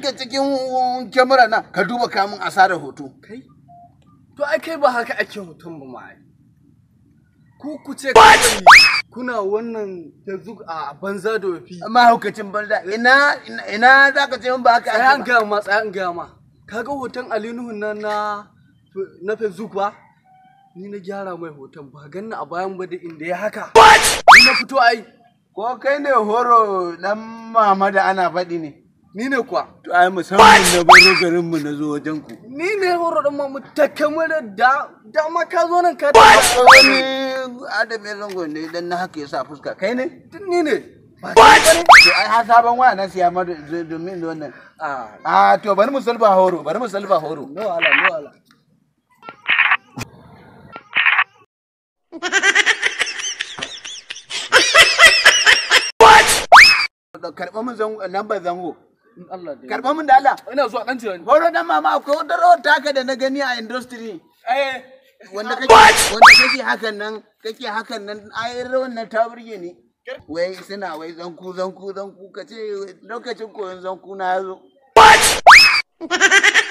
shiga cikin kyamara na ka duba kamun asarar hoto. Kai? To ai kai ba haka ake hoton ba ma ai. Ku ce kawai kuna wannan Facebook a banza da wafi. Mahaukacin banza ina ina za ka ce min ba haka Tsaya an gaya ma, tsaya an gaya ma. Ka ga hoton Ali Nuhu nan na Facebook ba? Ni na gyara mai hoton ba ganna a bayan ba da inda ya haka. Ni na fito ai. Ko kai ne horo dan mama da ana faɗi ne? Ni ne kuwa. To ai musamman na baro garin mu na zo wajen ku. Ni ne horo dan mama ta kamar da dama ka zo nan ka wani Adam ya zango ne dan na haka yasa fuska kai ne? Duk ni ne. To ai har sabon waya na siya ma domin wannan. Ah to bari mu salba horo, bari mu salba horo. No ala, no ala. Karɓa min zango, lambar zango. In Allah da. Karɓa min da Allah. Ina zuwa dan jirani. Horo dan mama akwai wata rawar taka da na gani a industry. Eh. Wanda kake hakan nan, kake hakan nan, ai rawar nan ta burge ni. Wai suna wai zanku zanku zanku kace lokacin koyon zanku na yazo. What?